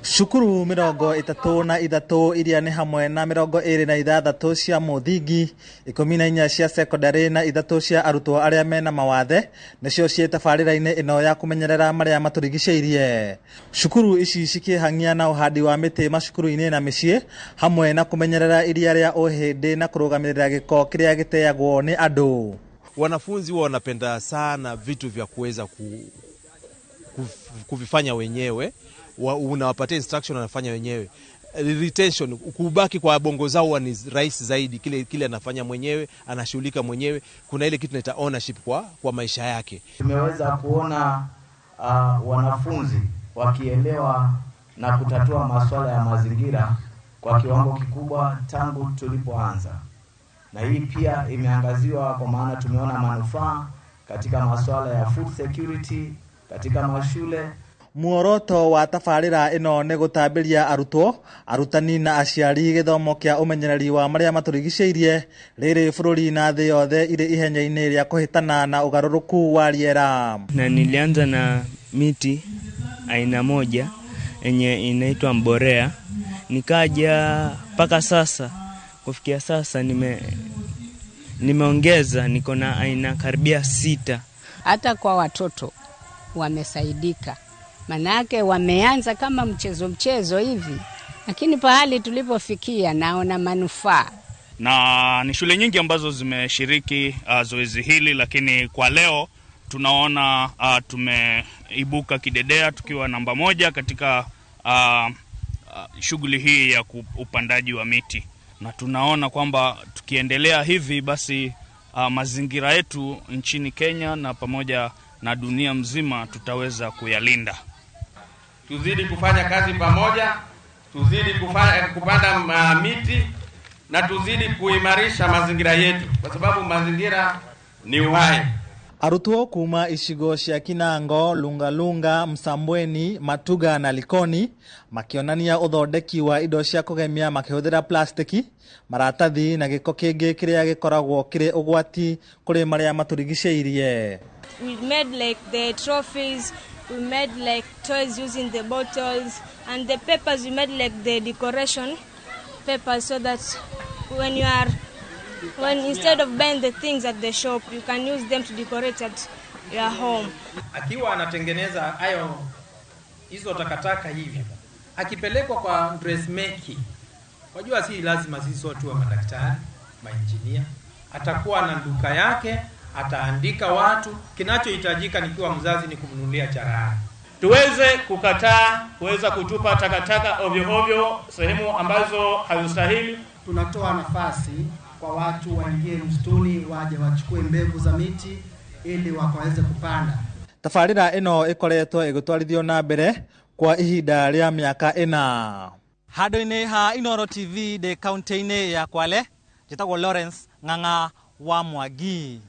Cukuru 33 iria nĩ hamwe na 26 cia mũthingi, 14 cia sekondarĩ na 3 cia arutwo arĩa mena mawathe nĩcio ciĩ tabarĩra-inĩ ĩno ya kũmenyerera marĩa matũrigicĩirie. Cukuru ici cikĩhang'ia na ũhandi wa mĩtĩ macukuru-inĩ na mĩciĩ hamwe na kũmenyerera iria rĩa ũhĩndĩ na kũrũgamĩrĩra gĩko kĩrĩa gĩteagwo nĩ andũ. Wanafunzi huwa wanapenda sana vitu vya kuweza kuvifanya wenyewe. Unawapatia instruction wanafanya wenyewe. Retention, kubaki kwa bongo zao ni rahisi zaidi, kile anafanya mwenyewe, anashughulika mwenyewe. Kuna ile kitu tunaita ownership kwa maisha yake. Tumeweza kuona wanafunzi wakielewa na kutatua masuala ya mazingira kwa kiwango kikubwa tangu tulipoanza. Na hii pia imeangaziwa kwa maana tumeona manufaa katika masuala ya food security katika mashule. Muoroto wa tabarĩra ĩno nĩ gũtambĩria arutwo, arutani na aciari gĩthomo kĩa ũmenyereri wa marĩa matũrigicĩirie rĩrĩ bũrũri na thĩ yothe irĩ ihenya-inĩ rĩa kũhĩtana na ũgarũrũku wa rĩera. Na nilianza na miti aina moja yenye inaitwa mborea, nikaja mpaka sasa, kufikia sasa nimeongeza, niko na aina karibia 6. Hata kwa watoto wamesaidika. Manake wameanza kama mchezo hivi, lakini pahali tulipofikia naona manufaa. Na ni shule nyingi ambazo zimeshiriki zoezi hili, lakini kwa leo tunaona tumeibuka kidedea tukiwa namba 1 katika shughuli hii ya upandaji wa miti. Na tunaona kwamba tukiendelea hivi basi mazingira yetu nchini Kenya na pamoja na dunia mzima tutaweza kuyalinda. Tuzidi kufanya kazi pamoja, tuzidi kupanda miti na tuzidi kuimarisha mazingira yetu kwa sababu mazingira ni uhai. Arutwo kuma icigo cia Kinango, Lungalunga, Msambweni, Matuga na Likoni makionania uthondeki wa indo cia kũgemia makĩhũthĩra plastiki, maratathi na gĩko kĩngĩ kĩrĩa gĩkoragwo kĩrĩ ũgwati kũrĩ marĩa matũrigicĩirie. We made like the trophies, we made like toys using the bottles and the papers, we made like the decoration papers so that when instead of buying the things at the shop, you can use them to decorate at your home. Akiwa anatengeneza hayo hizo takataka hivyo, akipelekwa kwa dressmaking, wajua si lazima sisi sote wa madaktari, maengineer, atakuwa na duka yake, ataandika watu. Kinachohitajika nikiwa mzazi ni kumnunulia charahani. Tuweze kukataa kuweza kutupa takataka ovyo ovyo sehemu ambazo hazistahili. Tunatoa nafasi kwa watu waingie msituni, waje wachukue mbegu za miti ili wakaweze kupanda. Tabarĩra ĩno ĩkoretwo ĩgĩtwarithio na mbere kwa ihinda rĩa mĩaka 4. Handũ-inĩ ha Inooro TV ndĩ kaunti-inĩ ya Kwale, njĩtagwo Lawrence Ng'ang'a wa Mwangi.